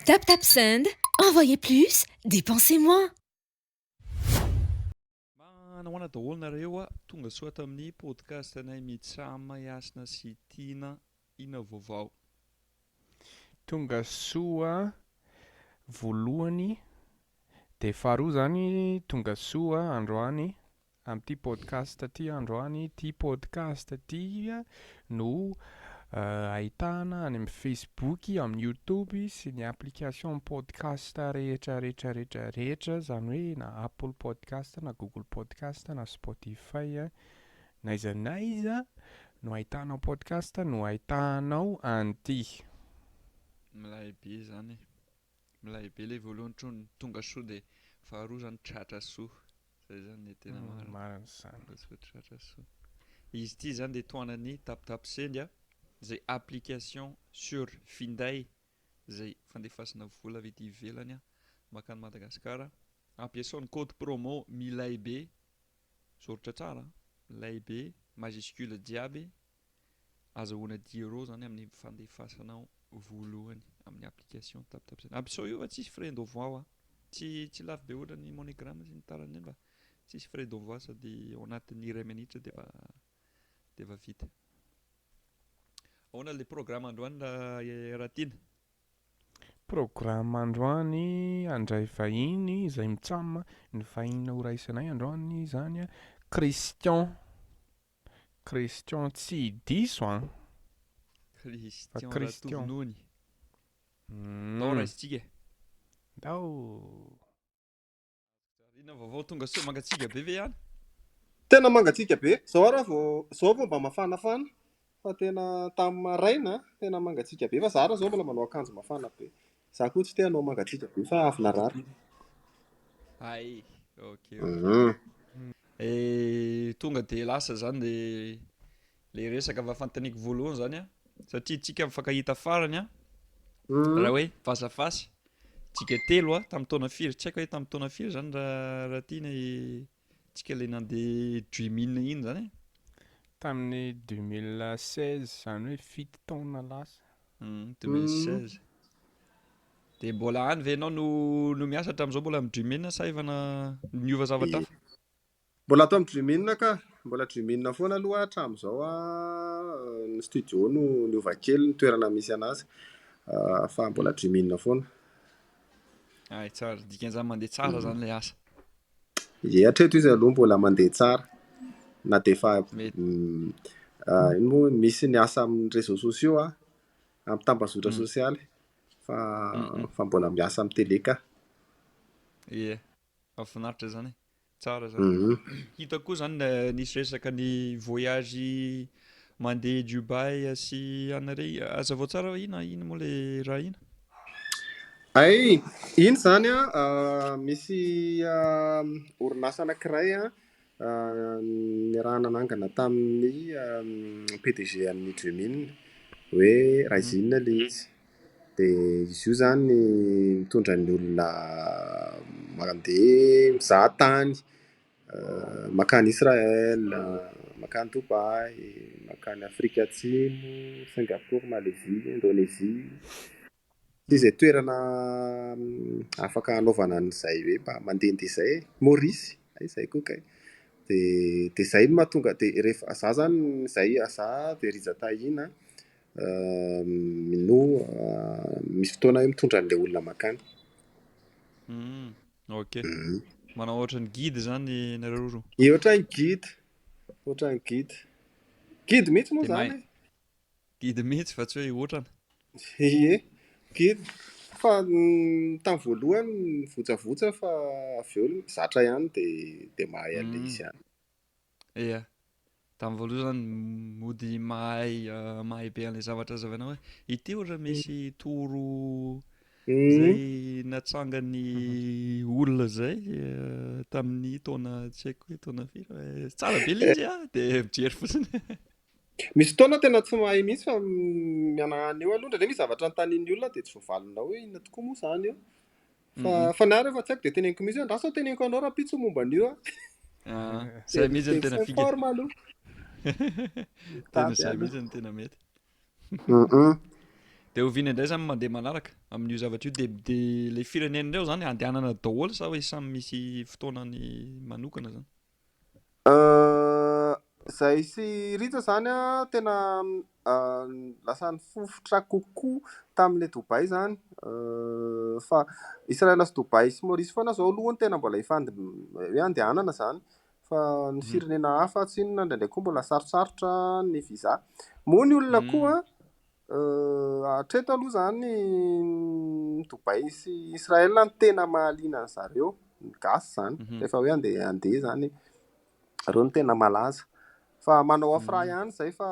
TapTapSend, envoyez plus, dépensez moins. Manahoana daholo nareo a, tonga soa ato amin'ny podcast anay Mitsam, Hasina sy Tiana, inona vaovao? Tonga soa voalohany dia faharoa zany tonga soa androany amin'ity podcast ity androany, ity podcast ity no ahitana any amin'ny Facebook, amin'ny YouTube sy ny application podcast rehetra rehetra rehetra rehetra, izany hoe na Apple podcast na Google podcast na Spotify na aiza na aiza no ahitanao podcast no ahitanao an'ity. Milay be izany e. Milay be ilay voalohany trony tonga soa dia faharoa izany tratra soa. Zay zany ny tena marina. Marina izany. Tonga soa tratra soa. Izy ity izany dia tohanan'ny TapTapSend a, izay application sur finday izay fandefasana vola avy ety ivelany mankany Madagasikara. Ampiasao ny code promo milay be, soratra tsara an, milay be, majuscule jiaby, azahoana dix euros zany amin'ny fandefasanao voalohany amin'ny application TapTapSend. Ampiasao io fa tsisy frais d'envoi hoa. Tsy tsy lafo be ohatran'ny MoneyGram sy ny tariny ireny fa tsisy frais d'envoi sady ao anatin'ny iray minitra dia efa dia efa vita. Ahoana ilay programme androany raha Ratiana? Programme androany handray vahiny izay mitsam, ny vahiny horaisinay androany izany Christian. Christian tsy diso an! Christian Ratovonony. Ndao raisintsika e. Ndao. Inona vaovao tonga soa mangatsiaka be ve any? Tena mangatsiaka be. Zao ary vao zao vao mba mafanafana fa tena tamin'ny maraina tena mangatsiaka be fa za ary zao mbola manao akanjo mafana be. Za koa tsy te hanao mangatsiaka be fa avy narary. Hay, ok ok. Eh, tonga dia lasa zany le le resaka fa fanontaniako voalohany zany an, satria tsika mifankahita farany an, raha hoe face à face, tsika telo an, tamin'ny taona firy, tsy haiko hoe tamin'ny taona firy zany raha raha tiana i tsika le nandeha Dream In iny zany e. Tamin'ny 2016, izany hoe fito taona lasa. 2016. Dia mbola any ve ianao no no miasa hatramin'izao mbola amin'ny Dream In sa efa niova zavatra hafa? Mbola ato amin'ny Dream In ka. Mbola Dream In foana aloha hatramin'izao an. Ny studio no niova kely ny toerana misy anazy fa mbola Dream In foana. Hay tsara, dikan'izany mandeha tsara zany ilay asa. Ie, hatreto izy aloha mbola mandeha tsara na dia efa ino moa misy ny asa amin'ny réseaux sociaux an, amin'ny tambazotra sosialy fa fa mbola miasa amin'ny télé ka. Ie, mahafinaritra izany e. Tsara zany. Hitako koa zany nisy resaka ny voyage mandeha Dubaï sy any re. Azavao tsara hoe ina ina moa le raha ina? Hay, iny zany an, misy orinasa anankiray an, niarahana nanangana tamin'ny PDG an'ny Dream'in, hoe Raising ilay izy. Dia izy io izany mitondra ny olona mandeha mizaha tany, mankany Israël, mankany Dubaï, mankany Afrika Atsimo, Singapour, Malaisie, Indonésie. Sy izay toerana afaka hanaovana an'izay hoe mba mandehandeha izay e. Maurice, hay izay koa kay. Dia dia izay no mahatonga dia rehefa izaho izany izay izaho dia Rija Tahiana no misy fotoana hoe mitondra an'ilay olona mankany. Ok. Manao ohatran'ny guide zany nareo roa? Ie, ohatran'ny guide. Ohatran'ny guide. Guide mihitsy moa Dia zany mahay e. Guide mihitsy fa tsy hoe ohatrana. Ie, guide. Fa tamin'ny voalohany nivotsavotsa fa avy eo zatra ihany dia dia mahay an'ilay izy ihany. Ie. Tamin'ny voalohany zany mody mahay mahay be an'ilay zavatra hazavaina hoe ity ohatra misy toro izay natsangan'ny olona izay tamin'ny taona tsy haiko hoe taona firy fa tsara be ilay izy an, dia mijery fotsiny. Misy fotoana tena tsy mahay mihitsy fa mihanahana eo aloha, indraindray misy zavatra anontanian'ny olona dia tsy voavalinao hoe inona tokoa moa izany io. Fa fa ny ahy rehefa tsy haiko dia teneniko mihitsy hoe andraso aho teneniko anao rahampitso momba an'io a. Ah, Dia zay mihitsy dia no tena fika. mi-s'informe aloha. Tena Mitady zay aloha. mihitsy no tena mety. Mhm. Dia oviana indray zany mandeha manaraka amin'io zavatra io? Dia dia ilay firenena ireo zany andehanana daholo sa hoe samy misy fotoanany manokana zany? Zahay sy Rija zany an, tena lasa nifofotra kokoa tamin'ilay Dubaï zany. Fa Israël sy Dubaï sy Maurice foana zao aloha no tena mbola hifand- hoe andehanana zany. Fa ny firenena hafa tsinona indraindray koa mbola sarotsarotra ny visa. Moa ny olona koa hatreto aloha zany Dubaï sy Israël no tena mahaliana an-dry zareo, ny gasy zany. Rehefa hoe handeha handeha zany, ireo no tena malaza. Fa manao afra ihany izay fa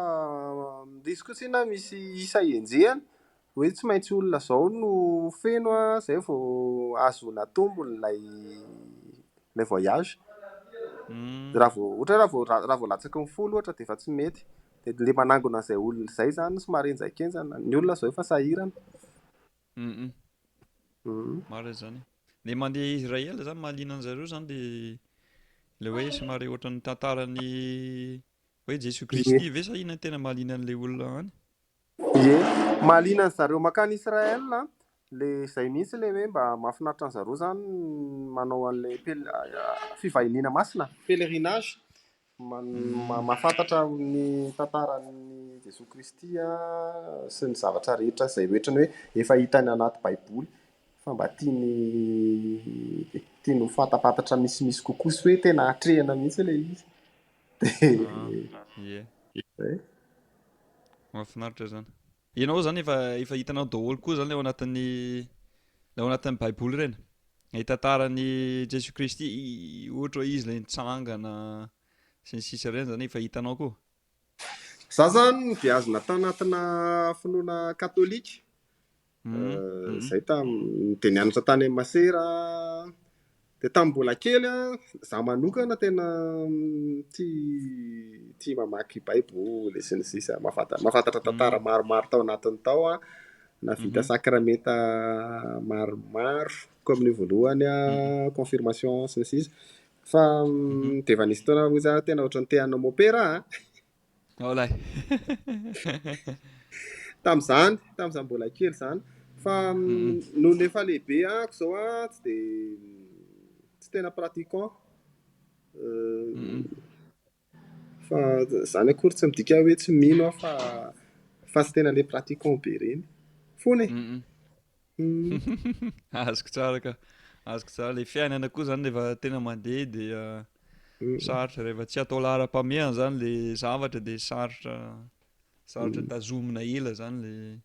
misy koa tsinona misy isa enjehina hoe tsy maintsy olona izao no feno izay vao ahazoana tombony ilay ilay voyage. Raha vao ohatra hoe raha vao raha vao latsaky ny 10 ohatra dia efa tsy mety. Dia ilay manangona an'izay olona izay izany somary henjankenjana. Ny olona izao efa sahirana. Marina izany. Ilay mandeha Israel izany mahaliana an'zareo izany dia ilay hoe somary ohatran'ny tantaran'ny hoe Jesoa Kristy ve sa inona no tena mahaliana an'ilay olona any? Ie, mahaliana an-dry zareo mankany Israël an, le izay mihitsy le hoe mba mahafinaritra an-dry zareo izany ny manao an'ilay pel- fivahiniana masina, pèlerinage, mahafantatra ny tantaran'i Jesoa Kristy sy ny zavatra rehetra izay ohatran'ny hoe efa hitany anaty baiboly fa mba tiany tiany ho fantapantatra misimisy kokoa sy hoe tena atrehina mihitsy ilay izy. Ie. Mahafinaritra izany. Ianao izany efa efa hitanao daholo koa izany ilay ao anatin'ny ilay ao anatin'ny baiboly ireny. Ilay tantaran'i Jesoa Kristy ohatra hoe izy ilay nitsangana sy ny sisa ireny izany efa hitanao koa. Za zany nobeazina tanatina finoana katolika. Zay tam dia nianatra tany amin'ny masera dia tamin'ny mbola kely aho, za manokana tena tia tia mamaky baiboly sy ny sisa, mahafanta- mahafantatra tantara maromaro tao anatiny tao aho, nahavita sakramenta maromaro, communion voalohany aho, confirmation sy ny sisa, fa dia efa nisy fotoana hoy za tena ohatran'ny te hanao mopera aho an! Ao lahy. Tamin'izany, tamin'izaho mbola kely izany. Fa nony efa lehibe ahako izao aho tsy dia tsy tena pratiquant. Fa izany akory tsy midika hoe tsy mino aho fa fa tsy tena ilay pratiquant be ireny. Foana e. Azoko tsara ka. Azoko tsara. Ilay fiainana koa izany rehefa tena mandeha dia sarotra. Rehefa tsy atao laharam-pahamehana izany ilay zavatra dia sarotra sarotra tazomina ela izany ilay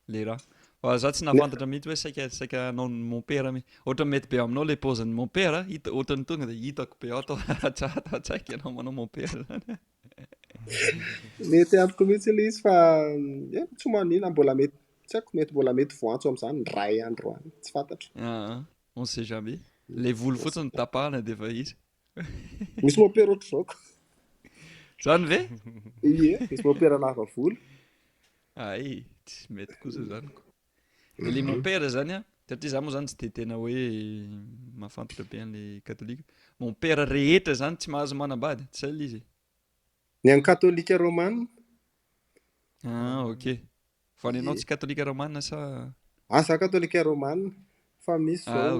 ilay raha. Fa za tsy nahafantatra mihitsy hoe saika saika hanao ny mompera mihitsy. Ohatran'ny mety be aminao ilay paozin'ny mompera, hita ohatran'ny tonga dia hitako be ao tao ato an-tsaiko ianao manao mompera izany. Mety amiko mihitsy ilay izy fa eh, tsy manina mbola mety tsy haiko mety mbola mety voantso amin'izany indray andro any, tsy fantatro. Aa, on sait jamais. Ilay volo fotsiny no tapahana dia efa izy. Misy mopera ohatr'izao ko. Zany ve? Ie, misy mopera lava volo. Ay, tsy mety kosa zany ko. Dia le mon père zany an, satria za moa zany tsy dia tena hoe mahafantatra be an'le katolika. Mon père rehetra zany tsy mahazo manambady, tsy zay le izy e? Ny an'ny katolika romana. Ah ok. Fa ny anao tsy katolika romana sa? Ah za katolika romana fa misy zao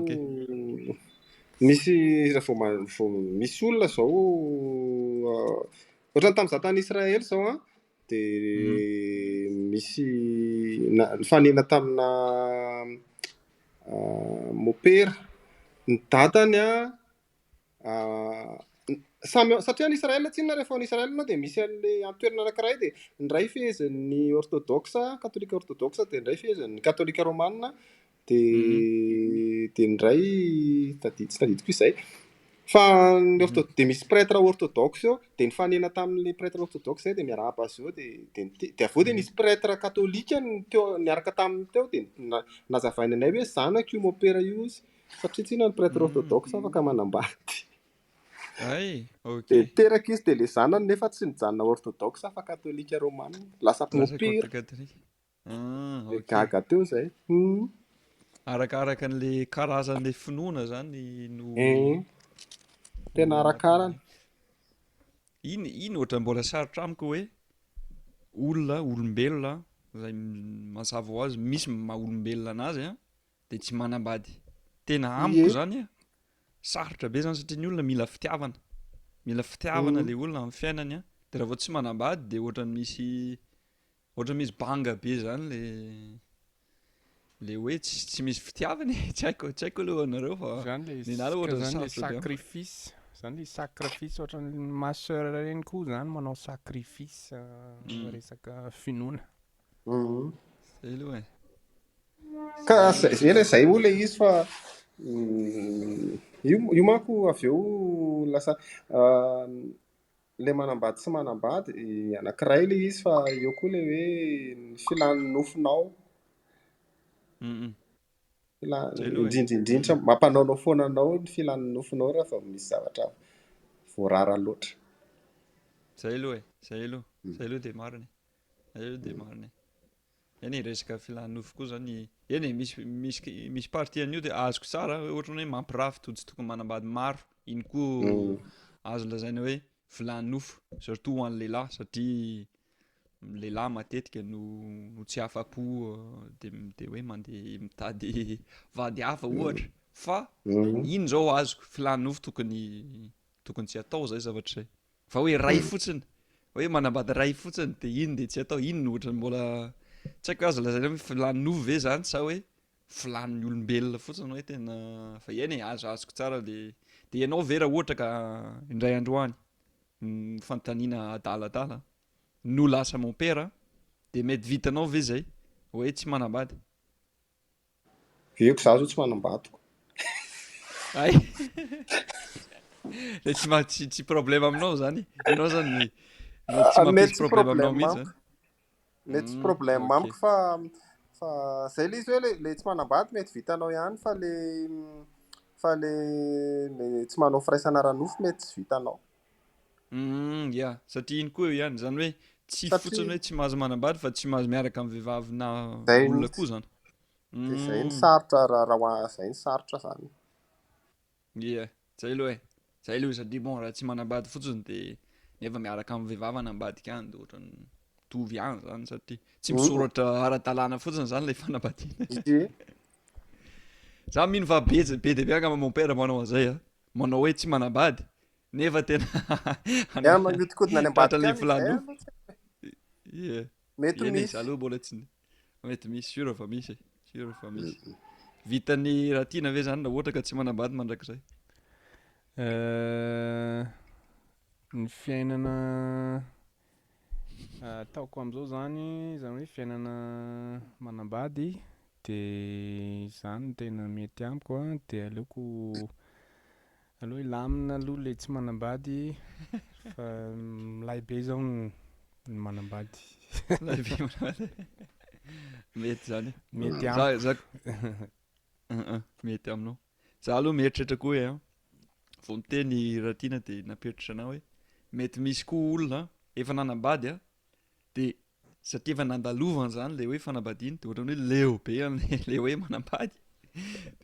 misy raha vao vao misy olona zao ohatran'ny tamin'izaho tany Israely zao an, Dia misy nifanena tamina mopera. Ny dadany an, samy satria any Israël tsinona rehefa ao Israël ianao dia misy an'ilay an-toerana anankiray dia ny iray fehezin'ny orthodoxe, katolika orthodoxe, dia ny iray fehezin'ny katolika romana. Dia dia ny iray tadidy tsy tadidiko izay. Fa ny ortho dia misy prêtre orthodoxe eo, dia nifanena tamin'ilay prêtre orthodoxe izay dia miarahaba azy eo dia dia nite- dia avy eo dia nisy prêtre katolika ny teo niaraka taminy teo dia na- nazavainy anay hoe zanako io mopera io izy satria tsinona ny prêtre orthodoxe afaka manambady. Hay, ok. Dia niteraka izy dia ilay zanany nefa tsy nijanona orthodoxe fa katolika romana, lasa Lasa mopera. katolika. Ah, Dia ok. gaga teo izay. Hum. Arakaraka an'le karazan'le finoana zany no Eh, tena no arakarany. Iny iny ohatran'ny mbola sarotra amiko hoe olona, olombelona zay mazava ho azy misy maha olombelona anazy an, de tsy manambady. Tena amiko zany an, sarotra be zany satria ny olona mila fitiavana, mila fitiavana le olona amin'ny fiainany an, de raha vao tsy manambady de ohatran'ny misy ohatran'ny misy banga be zany le le hoe tsy tsy misy fitiavana e, tsy haiko tsy haiko aloha anareo fa Zany le ny anahy aloha ka ohatran'ny zany le sarotra be amiko. sacrifice, zany le sacrifice ohatran'ny ma soeur reny koa zany manao sacrifice resaka finoana. Zay aloha e. Ka Zay aloha zay eny e, zay. zay moa le izy fa io io manko avy eo lasa le manambady sy manambady anankiray le izy fa eo koa le hoe ny filan'ny nofonao. Fila- Zay aloha e. indrindra indrindra mampanaonao foana anao ny filan'ny nofonao raha vao misy zavatra voarara loatra. Zay aloha e, zay aloha, zay aloha dia marina e, zay aloha dia marina e. Eny e, resaka filan'ny nofo koa zany, eny e, misy misy misy partie an'io dia azoko tsara hoe ohatran'ny hoe mampirafy toa tsy tokony manambady maro, iny koa azo lazaina hoe filan'ny nofo, surtout ho an'ny lehilahy satria ny lehilahy matetika no no tsy afa-po dia dia hoe mandeha mitady vady hafa ohatra fa iny zao azoko filan'ny nofo tokony tokony tsy atao zay zavatra zay fa hoe ray fotsiny hoe manambady ray fotsiny dia iny dia tsy atao iny no ohatran'ny mbola tsy haiko azo lazaina hoe filan'ny nofo ve zany sa hoe filan'ny olombelona fotsiny hoe tena fa eny e azo azoko tsara le dia ianao ve raha ohatra ka indray andro any fanontaniana adaladala no lasa mompera dia mety vitanao ve zay hoe tsy manambady? Viako za zao tsy manambady ko. Ay. Le tsy ma tsy tsy problème aminao zany. Ianao zany mety tsy Ah, mampisy mety tsy problème aminao problème mihitsy amiko. zany. Mety tsy problème Ok. amiko fa fa zay le izy hoe le le tsy manambady mety vitanao ihany fa le fa le le tsy manao firaisana ara-nofo mety tsy vitanao. Ya, satria iny koa eo ihany, zany hoe tsy fotsiny Satria hoe tsy mahazo manambady fa tsy mahazo miaraka amin'ny vehivavy na zay olona mihitsy. koa zany. Dia zay ny sarotra raha raha ho a- zay ny sarotra zany. Ia, zay aloha e. Zay aloha satria bon raha tsy manambady fotsiny dia nefa miaraka amin'ny vehivavy any ambadika any dia ohatran'ny mitovy ihany zany satria tsy misoratra ara-dalàna fotsiny zany ilay fanambadiana. Ie. Za mino fa be be dia be angamba mon père manao an'izay a. Manao hoe tsy manambady nefa tena Ya, manodikodina any ambadika tratran'ilay any izay filan'nofo. aloha tsy haiko e. Ie. Mety Eny e, misy. za aloha mbola tsy mety misy, sûr fa misy e. Sûr fa misy. Vitan'ny raha tiana ve zany raha ohatra ka tsy manambady mandrakizay? Ny fiainana ataoko amin'izao zany, zany hoe fiainana manambady de zany no tena mety amiko an, de aleoko aloha hilamina aloha le tsy manambady fa milay be zao ny manambady. Milay be manambady. Mety zany e. Mety Za amiko. za mety aminao. Za aloha mieritreritra koa hoe an, vao miteny Ratiana dia nampieritreritra anah hoe mety misy koa olona efa nanambady an, dia satria efa nandalovany zany le hoe fanambadiana dia ohatran'ny hoe leo be an'le le hoe manambady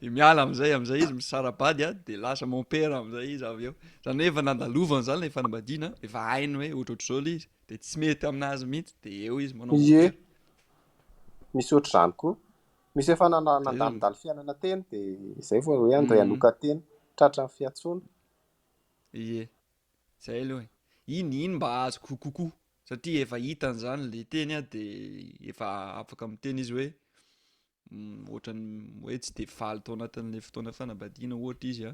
dia miala amin'izay amin'izay izy misara-bady an, dia lasa mon père amin'izay izy avy eo. Zany hoe efa nandalovany zany le fanambadiana, efa hainy hoe ohatrohatr'izao le izy, dia tsy mety aminazy mihitsy dia eo izy manao mon Ie, père. misy ohatr'izany koa. Misy efa nana- Zay zany. nandalondalo fiainana teny dia izay vao hoe andeha hanokan-tena, tratran'ny fiantsoana. Ie, zay aloha e. Iny iny mba azoko kokoa satria efa hitany zany le teny a dia efa afaka miteny izy hoe ohatran'ny hoe tsy dia faly tao anatin'ilay fotoana fanambadiana ohatra izy a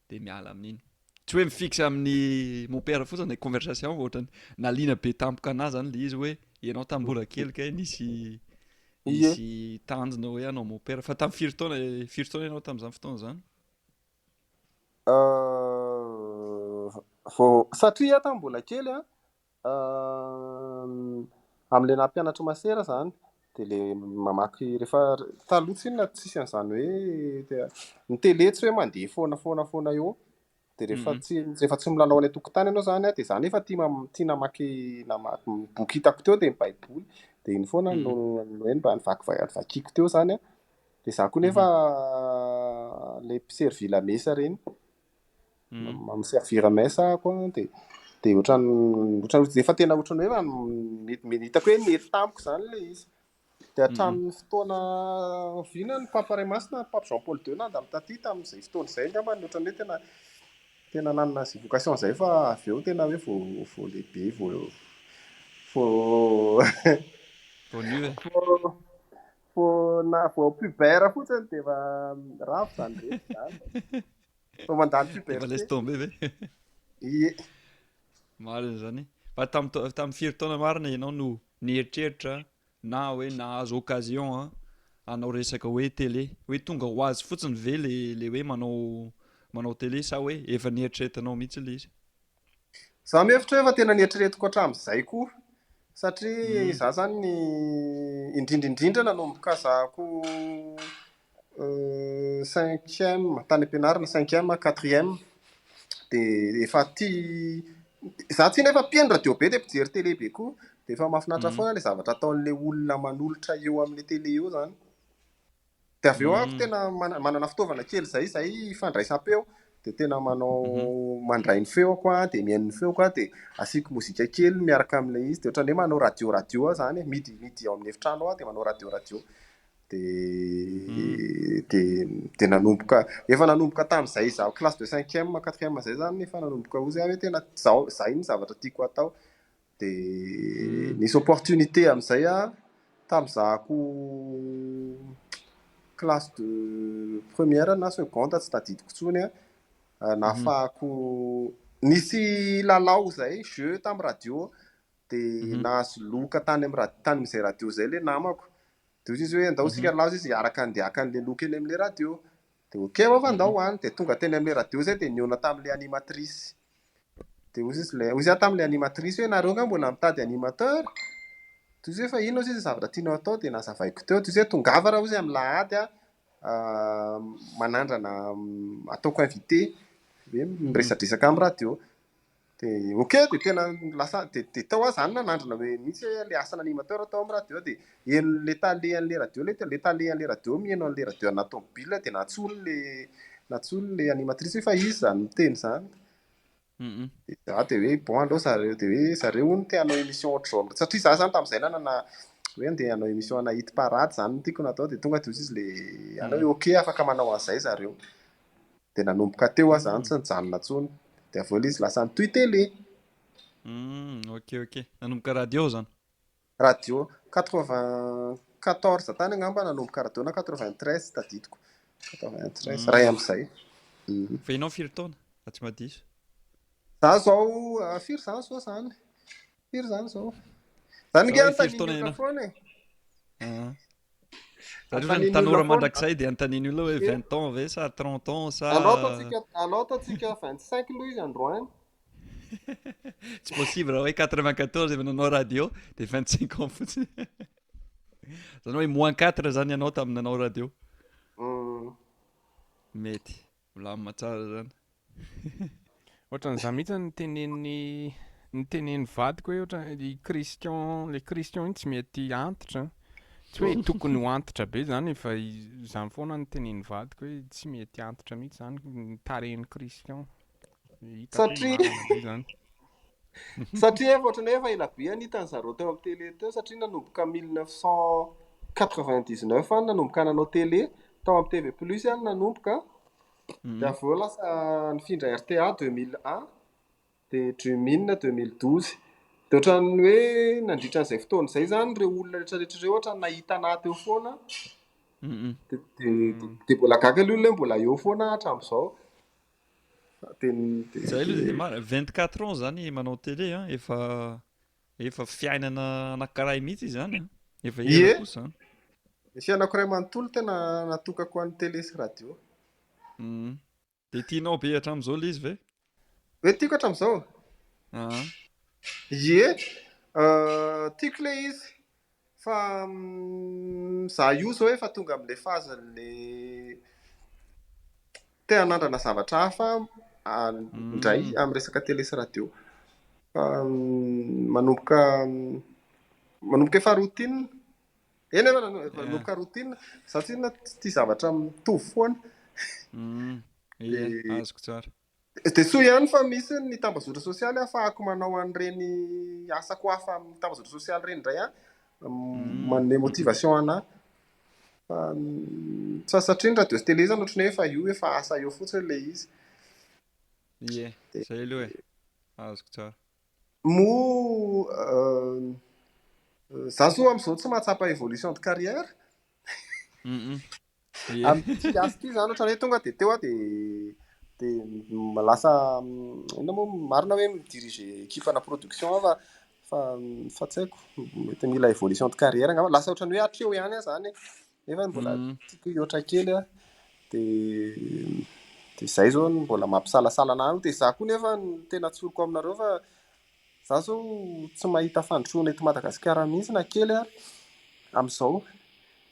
dia miala amin'iny. Tsy hoe mi-fixe amin'ny mon père fotsiny ilay conversation fa ohatran'ny naliana be tampoka anah zany ilay izy hoe ianao tamin'ny mbola kely kay nisy Ie. nisy tanjona hoe hanao mon père fa tamin'ny firy taona firy taona ianao tamin'izany fotoana izany? Vao satria aho tamin'ny mbola kely an, amin'ilay naha mpianatry masera zany dia le mamaky rehefa taloha tsinona tsisy an'izany hoe ny télé tsy hoe mandeha foana foana foana eo dia rehefa tsy rehefa tsy milalao any an-tokotany ianao zany an, dia za nefa tia mam- tia namaky namaky ny boky hitako teo dia ny baiboly dia iny foana no no hoe mba nivakiva- nivakiako teo zany an, dia za koa nefa le mpiservir lamesa ireny, mi-servir messe aho an, dia dia ohatran'ny ohatran'ny efa tena ohatran'ny hoe mety mety hitako hoe nety tamiko zany ilay izy. Dia hatramin'ny fotoana oviana ny Papa Ray Masina, Pape Jean Paul II nandalo taty tamin'izay fotoana izay angamba ny ohatran'ny hoe tena tena nanana izay vocation izay fa avy eo tena hoe vao vao lehibe vao vao Vao niova e. vao vao na vao pubère fotsiny dia efa ravo izany rehetra izany. Vao mandalo Efa puberté. laisse tomber ve? Ie. Marina izany. Fa tamin'ny tamin'ny firy taona marina ianao no nieritreritra na hoe nahazo occasion an hanao resaka hoe télé? Hoe tonga ho azy fotsiny ve le le hoe manao manao télé sa hoe efa nieritreretinao mihitsy le izy? Za mihevitra hoe efa tena nieritreretiko hatramin'izay koa satria za zany indrindra indrindra nanomboka zahako cinquième tany am-pianarana, cinquième, quatrième dia efa tia, za tsy nefa mpiheno radio be dia mpijery télé be koa, dia efa mahafinaritra foana ilay zavatra ataon'ilay olona manolotra eo amin'ilay télé eo zany. Dia avy eo aho tena manana fitaovana kely izay, izay fandraisam-peo, dia tena manao mandray ny feoko aho, dia mihaino ny feoko aho, dia asiako mozika kely miaraka amin'ilay izy, dia ohatran'ny hoe manao radio radio aho zany e, midy midy ao amin'ny efitrano aho dia manao radio radio. Dia dia dia nanomboka, efa nanomboka tamin'izay izaho classe de cinquième, quatrième izay zany efa nanomboka hozy aho hoe tena zao, izay ny zavatra tiako hatao. Dia nisy opportunité amin'izay aho tamin'izahako classe de première na seconde tsy tadidiko intsony an, nahafahako nisy lalao izay jeu tamin'ny radio dia nahazo loka tany amin'ny ra-, tany amin'izay radio izay ilay namako. Dia hoy izy hoe andao isika hilaza izy hiaraka handeha haka an'ilay loka eny amin'ilay radio. Dia ok aho fa andao ho any. Dia tonga teny amin'ilay radio izay dia nihaona tamin'ilay animatrice. Dia hoy izy ilay, hoy izy aho tamin'ilay animatrice hoe nareo angaha mbola mitady animateur? Dia hoy izy hoe fa inona hoy izy zavatra tianao atao? Dia nazavaiko teo. Dia hoy izy hoe tongava raha hoy izy amin'ny lahady aho manandrana ataoko invité hoe miresadresaka amin'ny radio. Dia ok, dia tena lasa, dia dia tao aho izany nanandrana hoe mihitsy hoe ilay asana animateur tao amin'ny radio dia henon'ilay tale an'ilay radio, ilay ilay tale an'ilay radio miheno an'ilay radio anaty tomobile dia nantsoiny ilay nantsoiny ilay animatrice hoe fa iza izany miteny izany. Dia za dia hoe bon aleo zareo, dia hoe zareo hono te hanao émission ohatr'izao amin'izao, satria za izany tamin'izay nanana hoe andeha hanao émission ana hit parade izany no tiako natao, dia tonga dia hoy izy ilay anao hoe ok afaka manao an'izay zareo. Dia nanomboka teo aho izany tsy nijanona intsony. Dia avy eo ilay izy lasa nitohy télé. Ok ok. Nanomboka radio izany? Radio. 94 tany angamba nanomboka radio na 93 tsy tadidiko. 93, iray amin'izay. Fa ianao firy taona? Raha tsy mahadiso. Za izao, firy izany izao izany? Firy izany izao? Izany ange anontanian'ny olona foana e. Zareo zany tanora mandrakizay dia anontanian'ny olona hoe 20 ans ve sa 30 ans sa. Alao ataontsika, alao ataontsika 25 aloha izy androany. Tsy possible raha hoe 94 efa nanao radio dia 25 ans fotsiny. Zany hoe moins 4 zany ianao tamin'ny nanao radio. Mety. Milamina tsara zany. Ohatran'izany mihitsy ny tenenin'ny ny tenenin'ny vadiko hoe ohatra i Christian, le Christian iny tsy mety antitra an. Tsy hoe tokony ho antitra be zany fa izany foana ny tenenin'ny vadiko hoe tsy mety antitra mihitsy zany ny tarehin'i Christian. Hitako hoe Satria marina be zany. Satria efa ohatran'ny hoe efa ela be any hitan'ny zareo teo amin'ny télé teo satria nanomboka 1999 any nanomboka nanao télé, tao amin'ny TV Plus any nanomboka. Dia avy eo lasa nifindra RTA 2001, dia Dream'in 2012. Dia ohatran'ny hoe nandritra an'izay fotoana izay izany ireo olona rehetrarehetra ireo ohatran'ny nahita anà teo foana. Dia dia mbola gaga aloha ilay mbola eo foana hatramin'izao. Dia Zay aloha dia marina, 24 ans zany manao télé an, efa efa fiainana anankiray mihitsy izany an, efa ela Ie. kosa izany. Ny fiainako iray manontolo tena natokako ho an'ny télé sy radio. Dia tianao be hatramin'izao ilay izy ve? Hoe tiako hatramin'izao? Aa. Ie, tiako ilay izy fa za io izao efa tonga amin'ilay phase-n'ilay te hanandrana zavatra hafa indray amin'ny resaka télé sy radio. Fa manomboka manomboka efa routine. Eny efa nanomboka routine, za tsinona tsy tia zavatra mitovy foana. Ie, azoko tsara. Dia soa ihany fa misy ny tambazotra sosialy ahafahako manao an'ireny asako hafa amin'ny tambazotra sosialy ireny indray an. Manome motivation anà. Fa sa satria ny radio sy télé zany ohatran'ny hoe efa io efa asa eo fotsiny ilay izy. Ie, zay aloha e. Azoko tsara. Moa za zao amin'izao tsy mahatsapa évolution de carrière. Amin'ity asa ity zany ohatran'ny hoe tonga dia teo aho dia dia lasa inona moa marina hoe mi-diriger équipe ana production aho fa fa fa tsy haiko mety mila évolution de carrière angamba. Lasa ohatran'ny hoe hatreo ihany aho zany nefa mbola tiako hihoatra kely aho. Dia dia izay zao no mbola mampisalasala anahy. Dia izaho koa nefa no tena tsoriko aminareo fa izaho zao tsy mahita fandrosoana eto Madagasikara mihitsy na kely ary amin'izao.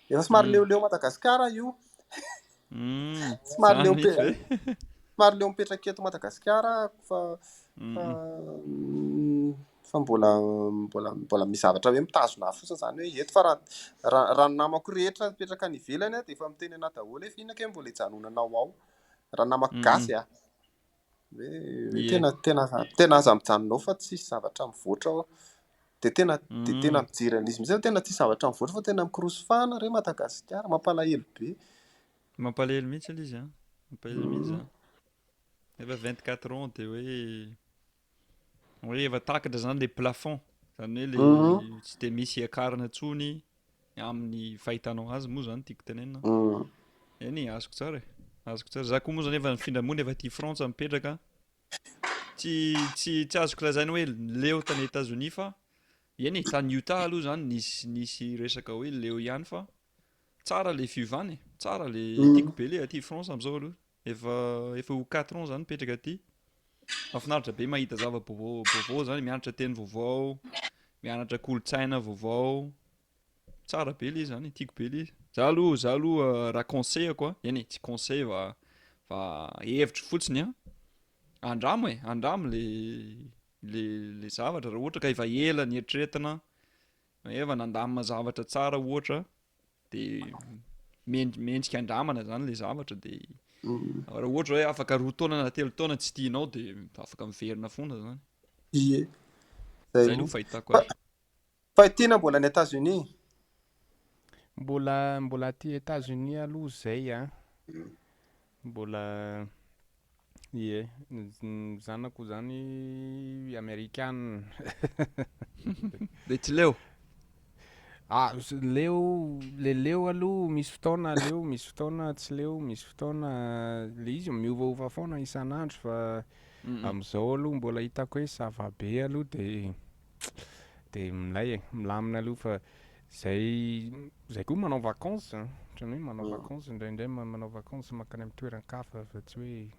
Efa somary leoleo Madagasikara io. Somary leo somary leo mipetraka eto Madagasikara fa fa fa mbola mbola mbola misy zavatra hoe mitazona ahy fotsiny izany hoe eto fa raha raha raha ny namako rehetra mipetraka any ivelany dia efa miteny anahy daholo hoe fa inona kay mbola hijanonanao ao raha namako gasy a. Hoe hoe tena tena tena aza mijanona ao fa tsisy zavatra mivoatra ao. Dia tena dia tena mijery an'izy mihitsy aho tena tsisy zavatra mivoatra fa tena mikorosofahana re Madagasikara, mampalahelo be. Mampalahelo mihitsy ilay izy an, mampalahelo mihitsy zany. Efa 24 ans dia hoe hoe efa takatra zany le plafond, zany hoe le tsy dia misy hiakarana intsony amin'ny fahitanao azy moa zany tiako tenenina. Eny azoko tsara e, azoko tsara. Za koa moa zany efa nifindra monina efa aty Frantsa mipetraka. Tsy tsy tsy azoko lazaina hoe leo tany Etazonia fa eny e, tany Utah aloha zany nisy nisy resaka hoe leo ihany fa tsara le fiovana e, tsara le tiako be le aty France am'zao aloha. Efa efa ho quatre ans zany mipetraka aty. Mahafinaritra be mahita zava-baovao vaovao zany, mianatra teny vaovao, mianatra kolontsaina vaovao. Tsara be le izy zany, tiako be le izy. Za aloha za aloha raha conseil-ko a, eny e, tsy conseil fa fa hevitro fotsiny an, andramo e, andramo le le le zavatra raha ohatra ka efa ela nieritreretina, efa nandamina zavatra tsara ohatra dia mendrika andramana zany le zavatra dia raha ohatra hoe afaka roa taona na telo taona tsy tianao dia afaka miverina foana zany. Ie. Zay aloha fahitako azy. Fa i Tiana mbola any Etats-Unis? Mbola mbola aty Etats-Unis aloha zay an. Mbola ie, ny zanako zany amerikana. Dia tsy leo? Ah, leo, le leo aloha misy fotoana leo, misy fotoana tsy leo, misy fotoana le izy miovaova foana isan'andro fa amin'izao aloha mbola hitako hoe ça va be aloha de de milay e, milamina aloha fa zay zay koa manao vacances an, ohatran'ny hoe manao vacances indraindray manao vacances mankany amin'ny toeran-kafa fa tsy hoe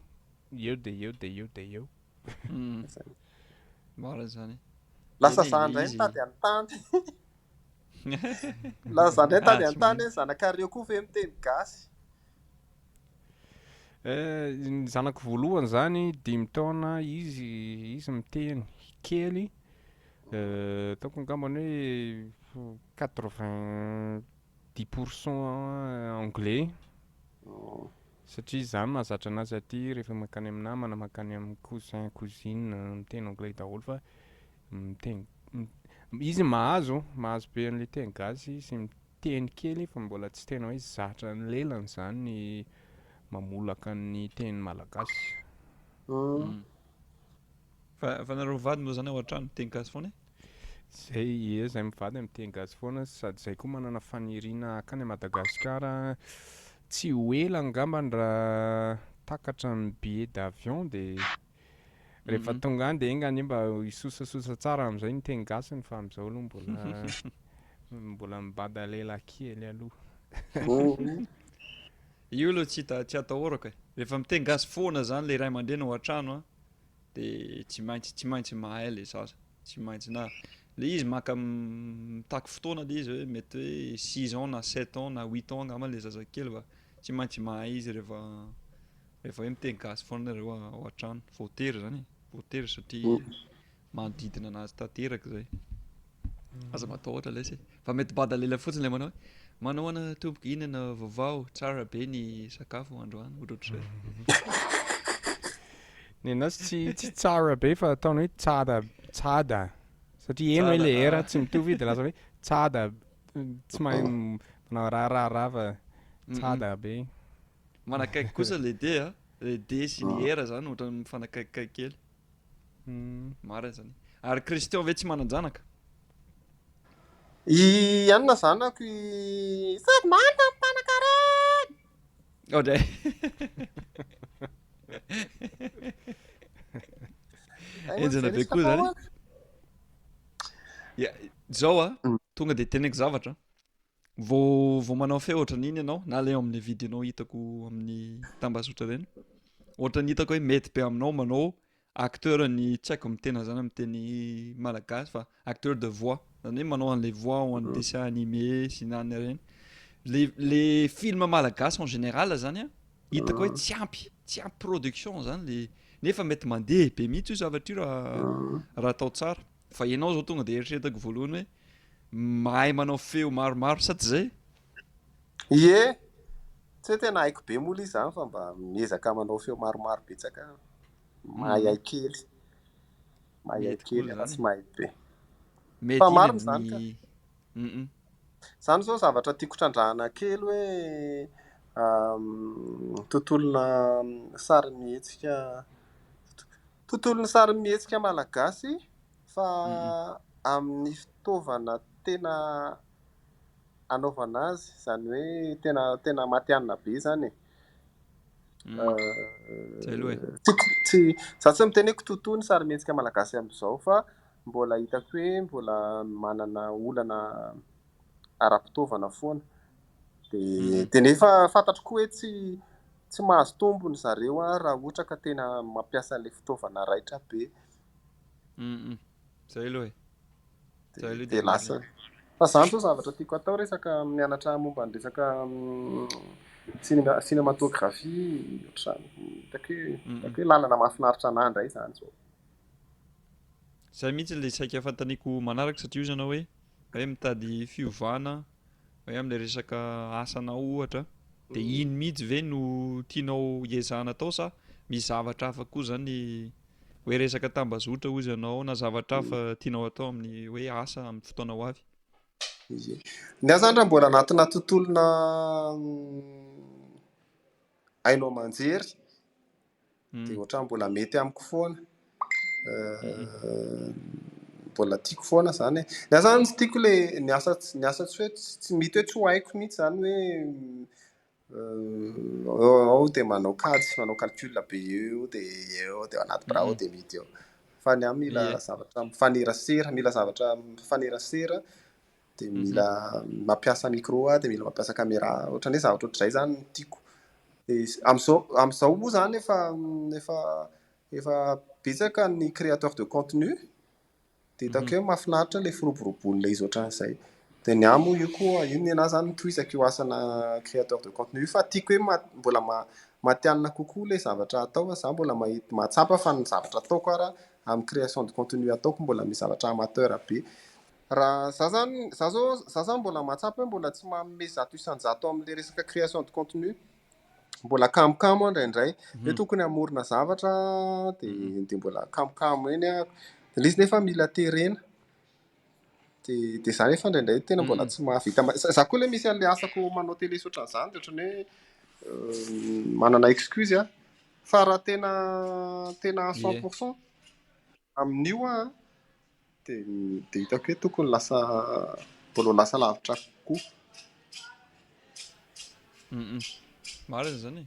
eo de eo de eo de eo. Marina izany. Lasa za indray mitady anontany. Lasa za indray mitady anontany hoe zanakareo koa ve miteny gasy? Eh, ny zanako voalohany zany dimy taona izy izy miteny kely eh, ataoko angambany hoe 90 pour cent anglais satria za mahazatra anazy aty rehefa mankany amin'ny namana mankany amin'ny cousin cousine miteny anglais daholo fa miteny izy mahazo mahazo be an'le teny gasy sy Teny kely fa mbola tsy tena hoe zatra ny lelany izany ny mamolaka ny teny malagasy. Fa fa nareo mivady moa zany ao an-trano miteny gasy foana e? Zay, ie zay mivady miteny gasy foana sady zay koa manana faniriana hakany à Madagasikara tsy ho ela angambany raha takatra ny billet d'avion de rehefa tonga any de enga anie mba hisosasosa tsara amin'izay ny teny gasiny fa amin'izao aloha mbola Mbola mibada lela kely aloha. Io aloha tsy hita tsy atahorako e. Rehefa miteny gasy foana zany le ray aman-dreny ao an-trano a, de tsy maintsy tsy maintsy mahay le zaza. Tsy maintsy na le izy maka mitaky fotoana le izy hoe mety hoe six ans na sept ans na huit ans angamba le zazakely fa tsy maintsy mahay izy rehefa rehefa hoe miteny gasy foana nareo ao an-trano. Voatery zany e, voatery satria manodidina anazy tanteraka zay. Aza matahotra lesy e. Fa mety bada lela fotsiny le manao hoe manao ahoana tompoko inona vaovao tsara be ny sakafo androany ohatrohatr'izay. Nenazy tsy tsy tsara be fa ataony hoe tsada tsada satria eny hoe le R tsy mitovy de lasa hoe tsada. Tsy mahay manao raharaha fa tsada be. Manakaiky kosa le D a, le D sy ny R zany ohatran'ny mifanakaikikaiky kely. Marina zany. Ary Christian ve tsy manan-janaka? I anona zanako i sady mahantra no mpanankarena. Ohatray. Enjana be koa zany. Ya, zao a, tonga de teneniko zavatra. Vao vao manao feo ohatran'iny ianao na le ao amin'ny vidéo-nao hitako amin'ny tambazotra ireny. Ohatran'ny hitako hoe mety be aminao manao acteur ny tsy haiko miteny zany amin'ny teny malagasy fa acteur de voix zany hoe manao an'le voix ao an'ny dessin animé sy ny anona ireny. Le le film malagasy en général zany a hitako hoe tsy ampy tsy ampy production zany le nefa mety mandeha be mihitsy io zavatra io raha raha atao tsara. Fa ianao zao tonga de eritreretako voalohany hoe mahay manao feo maromaro sa tsy zay? Ie, tsy hoe tena haiko be moa ilay izy izany fa mba miezaka manao feo maromaro betsaka aho. Mahay kely. Mahay Mety koa kely fa zany. tsy mahay be. Mety Fa iny marina izany ka. ny mm. Izany izao zavatra tiako trandrahana kely hoe tontolona sarimihetsika Tontolon'ny sarimihetsika malagasy fa amin'ny fitaovana tena anaovana azy, izany hoe tena tena matihanina be izany e. Zay aloha e. Tsy tsy za tsy miteny hoe kitoatoa ny sarimihetsika malagasy amin'izao fa mbola hitako hoe mbola manana olana ara-pitaovana foana. Dia dia nefa fantatro koa hoe tsy tsy mahazo tombony zareo an raha ohatra ka tena mampiasa an'ilay fitaovana raitra be. Zay aloha e. Zay aloha Dia dia lasa. marina. Fa zany zao zavatra tiako atao resaka mianatra momba ny resaka cinéma cinématographie ohatr'izany. Hitako hoe hitako hoe lalana mahafinaritra anah indray izany izao. Zay mihitsy ilay saika fanontaniako manaraka satria io izany hoe hoe mitady fiovana hoe amin'ilay resaka asanao ohatra dia iny mihitsy ve no tianao hiezahana atao sa misy zavatra hafa koa zany hoe resaka tambazotra hozy ianao na zavatra hafa tianao atao amin'ny hoe asa amin'ny fotoana ho avy? Ie. Ny ahy zany raha mbola anatina tontolona haino aman-jery dia ohatran'ny mbola mety amiko foana. Mbola tiako foana izany e. Ny ahy izany tsy tiako ilay ny asa ny asa tsy hoe tsy mety hoe tsy ho haiko mihitsy izany hoe ao dia manao kajy, manao calcul be eo dia eo dia ao anaty birao dia mety eo. Fa ny ahy mila zavatra mifanerasera, mila zavatra mifanerasera dia mila mampiasa micro aho, dia mila mampiasa caméra, ohatran'ny hoe zavatra ohatr'izay izany no tiako. Dia amin'izao amin'izao moa izany efa efa efa betsaka ny créateur de contenu, dia hitako hoe mahafinaritra ilay firoborobon'ilay izy ohatran'izay. Dia ny ahy moa io koa, io ny anahy izany no tohizako io asana créateur de contenu io fa tiako hoe ma- mbola ma- matihanina kokoa ilay zavatra atao fa izaho mbola mahita mahatsapa fa ny zavatra ataoko ara amin'ny création de contenu ataoko mbola misy zavatra amateur be. Raha za zany, za zao, za zany mbola mahatsapa hoe mbola tsy manome 100% amin'ilay resaka création de contenu. Mbola kamokamo aho indraindray. Hoe tokony hamorona zavatra dia dia mbola kamokamo eny aho. Dia ilay izy nefa mila terena. Dia dia za nefa indraindray tena mbola tsy mahavita ma- za koa ilay misy an'ilay asako manao télé sy ohatran'izany dia ohatran'ny hoe manana excuse aho. Fa raha tena tena à cent pour cent amin'io aho an, Dia dia hitako hoe tokony lasa mbola ho lasa lavitra kokoa. Marina izany e.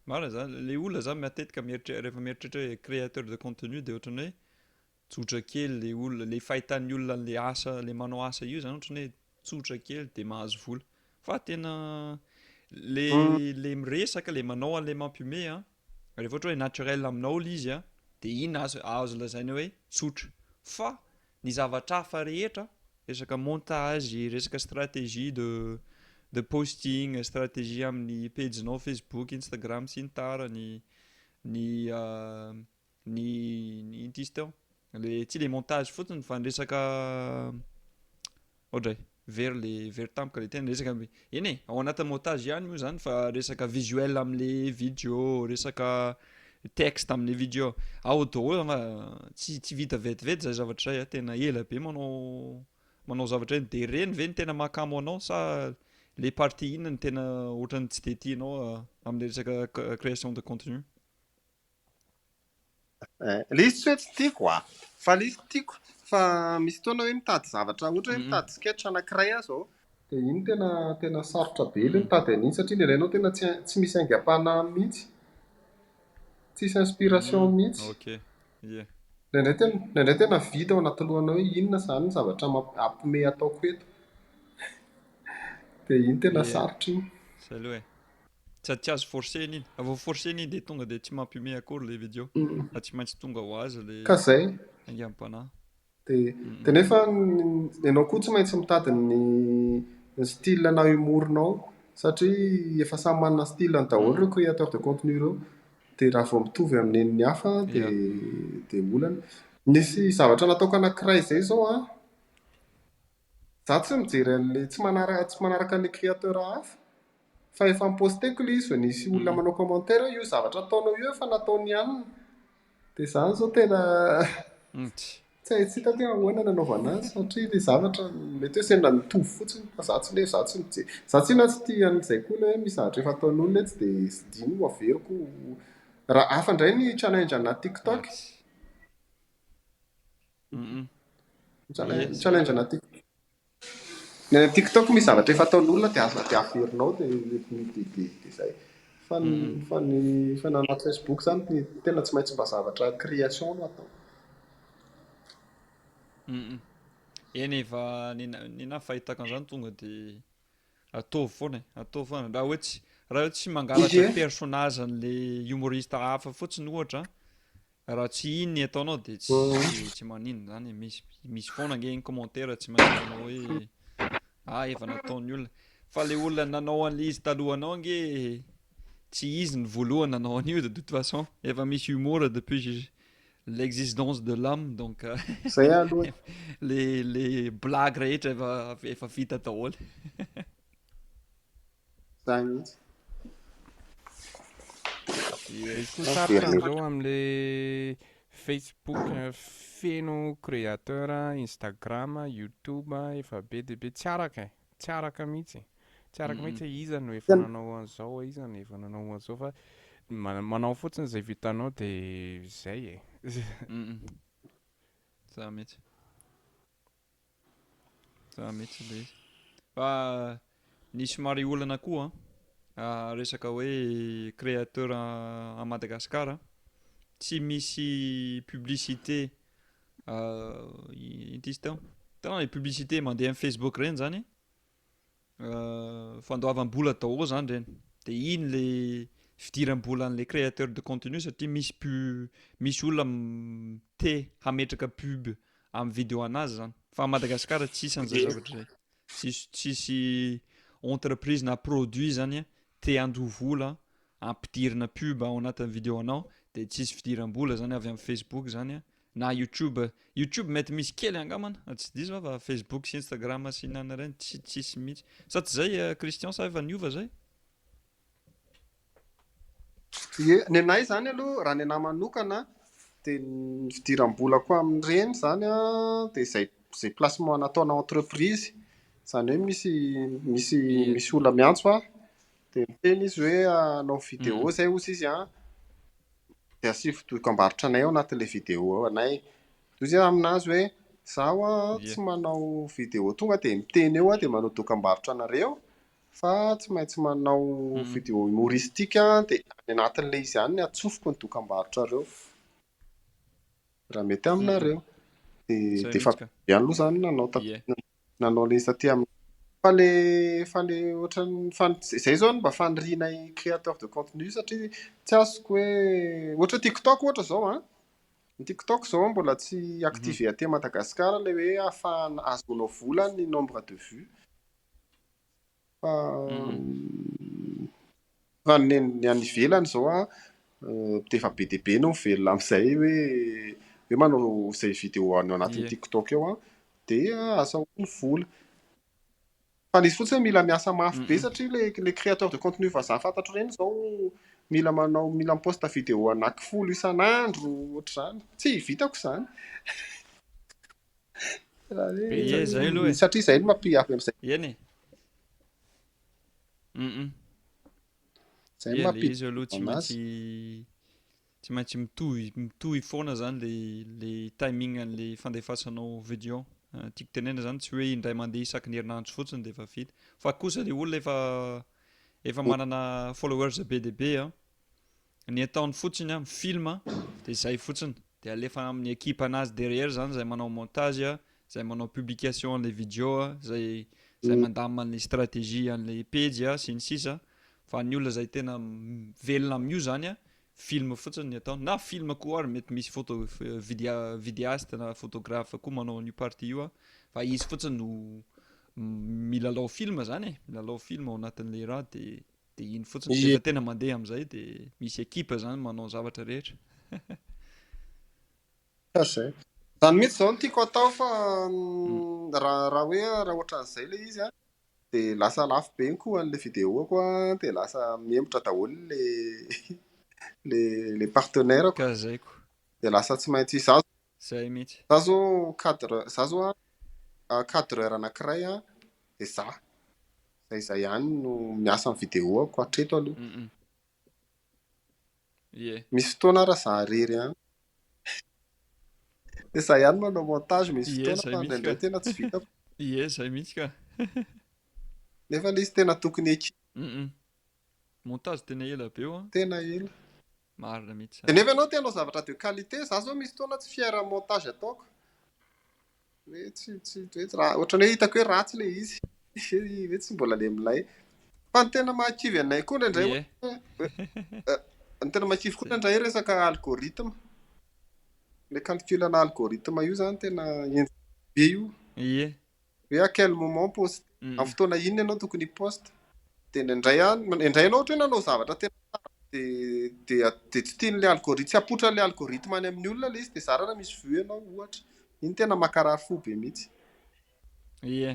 Marina izany. Ilay olona izany matetika mieritreritra rehefa mieritreritra hoe créateur de contenu dia ohatran'ny hoe tsotra kely ilay olona, ilay fahitan'ny olona an'ilay asa, ilay manao asa io izany ohatran'ny hoe tsotra kely dia mahazo vola. Fa tena le le miresaka, le manao an'ilay mampihomehy an, rehefa ohatra hoe naturel aminao ilay izy an, dia iny azo azo lazaina hoe tsotra. Fa ny zavatra hafa rehetra, resaka montage, resaka stratégie de de posting, stratégie amin'ny pejinao Facebook, Instagram sy ny tarany, ny Ny ny inona izy teo? Le tsy le montage fotsiny fa ny resaka ohatray very le very tampoka le teny resaka eny e ao anatin'ny montage ihany moa zany fa resaka visuel am'le video, resaka texte am'le video, ao daholo fa tsy tsy vita vetivety zay zavatra zay a, tena ela be manao. manao zavatra ireny de ireny ve no tena mahakamo anao sa le partie inona no tena ohatran'ny tsy de tianao amin'le resaka création de contenu? Eh, le izy tsy hoe tsy tiako a, fa le izy tiako fa misy fotoana hoe mitady zavatra, ohatra hoe mitady sketch anankiray aho zao, dia iny tena tena sarotra be le mitady an'iny satria indraindray ianao tena tsy tsy misy aingam-panahy mihitsy, tsisy inspiration mihitsy. Ok, ie. Indraindray tena indraindray tena vide ao anaty lohanao hoe inona izany ny zavatra mamp- hampiomehy ataoko eto. Dia iny tena Ie. sarotra iny. Zay aloha e. Sady tsy azo forcer-na iny. Raha vao forcer-na iny dia tonga dia tsy mampihomehy akory ilay video. Fa tsy maintsy tonga ho azy ilay Ka zay. aingam-panahy. Dia dia nefa ianao koa tsy maintsy mitady ny ny style na humour-nao satria efa samy manana style-ny daholo ireo créateur de contenu ireo. Dia raha vao mitovy amin'ny an'ny hafa dia dia olana. Nisy zavatra nataoko anankiray izay izao an, za tsy mijery an'ilay tsy manaraka tsy manaraka an'ilay créateur hafa fa efa ni-posteko ilay izy vao nisy olona manao commentaire hoe io zavatra ataonao io efa nataon'i anona. Dia izany izao tena tsy hay tsy hitako hoe ahoana nanaovana azy satria ilay zavatra mety hoe sendra nitovy fotsiny fa za tsy le za tsy mijery za tsinona tsy tia an'izay koa ilay hoe misy zavatra efa ataon'olona etsy dia tsy dino averiko. Raha hafa indray ny challenge ana TikTok. Ny challenge ana TikTok. Ny any TikTok misy zavatra efa ataon'olona dia aza dia averinao dia dia dia izay. Fa ny fa ny fa ny anaty Facebook izany ny tena tsy maintsy mba zavatra création no atao. Eny e, fa ny ny anahy fahitako an'izany tonga dia ataovy foana e, ataovy foana. Raha hoe tsy raha hoe tsy mangalatra personnage an'ilay humoriste hafa fotsiny ohatra Raha tsy iny ny ataonao dia tsy tsy maninona zany e, misy misy foana ange ny commentaire tsy maintsy manao hoe ah efa nataon'ny olona fa le olona nanao an'le izy talohanao ange tsy izy ny voalohany nanao an'io de toute façon efa misy humour depuis l'existence de l'homme donc Zay aloha e. le le blague rehetra efa efa vita daholo. Zany mihitsy. Izy koa sarotra amizao amle Facebook feno créateur, Instagram, YouTube efa be dia be tsy araka e, tsy araka mihitsy, tsy araka mihitsy hoe iza no efa nanao an'izao, iza no efa nanao an'izao fa manao fotsiny izay vitanao dia izay e. Za mihitsy. Za mihitsy ilay izy. Fa ny somary olana koa an, resaka hoe créateur à Madagascar, tsy misy publicité inona ty izy teo? Hitanao ilay publicité mandeha amin'ny Facebook ireny zany, Fandoavam-bola daholo zany ireny. De iny le fidiram-bolan'le créateur de contenu satria misy pu- misy olona te hametraka pub amin'ny vidéo anazy zany. Fa à Madagascar tsisy an'izay zavatra izay. Tsisy tsisy entreprise na produit zany te handoa vola ampidirina pub ao anatin'ny vidéo anao de tsisy fidiram-bola zany avy amin'ny Facebook zany Na youtube, youtube mety misy kely angambany, tsy diso aho fa facebook sy instagram sy ny anona ireny tsy tsisy mihitsy. Sa tsy zay Christian sa efa niova zay? Ie, ny anay izany aloha raha ny anahy manokana dia ny fidiram-bolako amin'ireny izany an, dia izay izay placement nataona entreprise, izany hoe misy misy misy olona miantso aho dia miteny izy hoe hanao vidéo izay hozy izy an, dia asivo dokambarotra anay ao anatin'ilay vidéo anay. Dia hoy izy aminazy hoe, izaho an tsy manao vidéo tonga dia miteny eo aho dia manao dokambarotra anareo fa tsy maintsy manao vidéo humoristique dia any anatin'ilay izy any no atsofoko ny dokambarotrareo raha mety aminareo. Dia dia efa be ihany aloha izany nanao nanao ilay izy taty amin'ny fa le fa le ohatran'ny fa izay izao no mba fanirianay créateur de contenu satria tsy azoko hoe ohatra TikTok ohatra izao an, ny TikTok izao mbola tsy activé aty Madagascar ilay hoe ahafahana ahazoanao vola ny nombre de vues fa fa ny ny any ivelany izao an dia efa be dia be no mivelona amin'izay hoe hoe manao izay vidéo any anatin'ny TikTok eo an dia azahoany vola. Fa nisy fotsiny hoe mila miasa mafy be satria le le créateur de contenu vazaha fantatro ireny izao mila manao mila mi-poste vidéo anaky folo isan'andro ohatr'izany. Tsy vitako izany. Raha hoe Ie, zay aloha e. Satria izay no mampi-avy amin'izay. Eny e. Mm-mm. Zay no Ie, le mampi izy aloha tsy anazy. maintsy tsy maintsy mitohy mitohy foana zany le le timing an'le fandefasanao video. Tiako tenena zany tsy hoe indray mandeha isaky ny herinandro fotsiny dia efa vita. Fa kosa le olona efa efa manana followers be dia be an. Ny ataony fotsiny an, mi-film dia zay fotsiny. Dia alefa amin'ny équipe anazy derrière zany zay manao montage, zay manao publication an'le video, zay zay mandamina an'le stratégie an'le pejy sy ny sisa. Fa ny olona zay tena velona amin'io zany an, film fotsiny ny ataony. Na film koa ary mety misy photo vidéa vidéaste na photographe koa manao an'io partie io an, fa izy fotsiny no milalao film zany e, milalao film ao anatin'le raha de de iny fotsiny. Ie. Efa tena mandeha amin'izay de misy équipe zany manao zavatra rehetra. Zay. Zany mihitsy zao no tiako atao fa raha raha hoe raha ohatran'izay le izy an, de lasa lafo be ny coût an'le vidéo-ko an, de lasa mihemotra daholo le le le partenaire-ko. Ka zay ko. De lasa tsy maintsy za Zay mihitsy. za zao cadre za zao an cadreur anankiray an, de za. Zay zay ihany no miasa amin'ny vidéo-ko hatreto aloha. Mm-mm. Ie. Misy fotoana raha za irery ihany. De za ihany manao montage misy Ie, fotoana zay fa mihitsy indraindray ka. tena tsy vitako. Ie, zay mihitsy ka. Nefa le izy tena tokony équipe. Mm-mm. Montage tena ela be io an. Tena ela. Marina mihitsy De zany. nefa ianao te hanao zavatra de qualité, za zao misy fotoana tsy fier amin'ny montage ataoko. Hoe tsy tsy hoe raha ohatran'ny hoe hitako hoe ratsy le izy. Hoe tsy mbola le milay. Fa ny tena mahakivy anay koa indraindray Ie. hoe ny tena mahakivy koa indraindray resaka algorithme. Le calcul ana algorithme io zany tena henjana be io. Ie. Hoe à quel moment poste, Mm-mm. amin'ny fotoana inona ianao tokony hi-poste. De indraindray an, indraindray ianao ohatra hoe nanao zavatra tena tsara de de de tsy tian'le algorithme, tsy apotran'le algorithme any amin'ny olona le izy de zara raha misy vue ianao ohatra. Iny tena mankarary fo be mihitsy. Ie.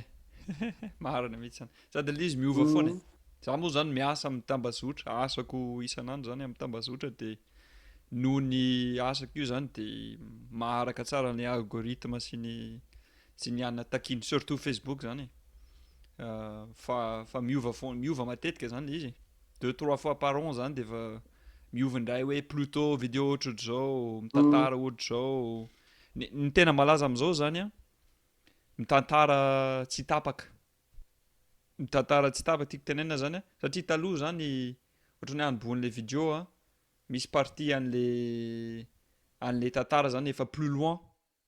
Marina mihitsy zany. Sady le izy miova foana e. Za moa zany miasa amin'ny tambazotra, asako isan'andro zany amin'ny tambazotra de noho ny asako io zany de maharaka tsara ny algorithme sy ny sy ny anona takiany surtout Facebook zany e. Fa fa miova foana, miova matetika zany le izy e. Deux trois fois par an zany de efa miova indray hoe plutôt vidéo ohatrohatr'izao, mitantara ohatr'izao. Ny ny tena malaza amin'izao zany an, mitantara tsy tapaka. Mitantara tsy tapaka tiako tenenina zany an, satria taloha zany ohatran'ny hoe anombohan'le vidéo an, misy partie an'le an'le tantara zany efa plus loin.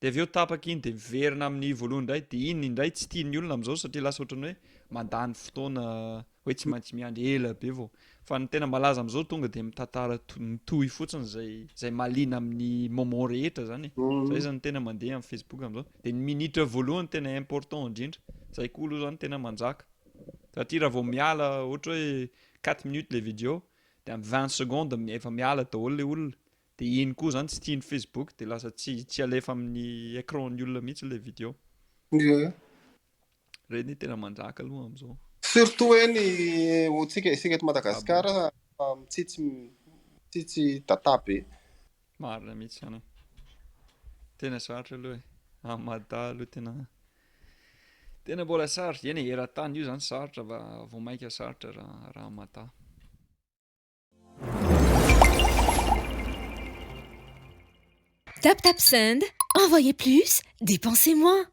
De avy eo tapaka iny de miverina amin'ny voalohany indray, de iny indray tsy tian'ny olona amin'izao satria lasa ohatran'ny hoe mandany fotoana hoe tsy maintsy miandry ela be vao. Fa ny tena malaza amin'izao tonga de mitantara mitohy fotsiny zay zay mahaliana amin'ny moment rehetra zany e. Zay zany tena mandeha amin'ny Facebook amin'izao. De ny minitra voalohany tena important indrindra. Zay koa aloha zany tena manjaka. Satria raha vao miala ohatra hoe 4 minutes le vidéo de amin'ny 20 secondes efa miala daholo le olona. De iny koa zany tsy tian'ny Facebook de lasa tsy tsy alefa amin'ny écran-n'ny olona mihitsy le vidéo. Ie. Reny tena manjaka aloha amin'izao. Surtout hoe ny hotsika isika eto Madagasikara mitsitsy mitsitsy data be. Marina mihitsy zany e. Tena sarotra aloha e. Amin'ny Mada aloha tena tena mbola sarotra. Eny e, eran-tany io zany sarotra fa vao mainka sarotra raha raha Mada. Tap Tap Send, envoyez plus, dépensez moins.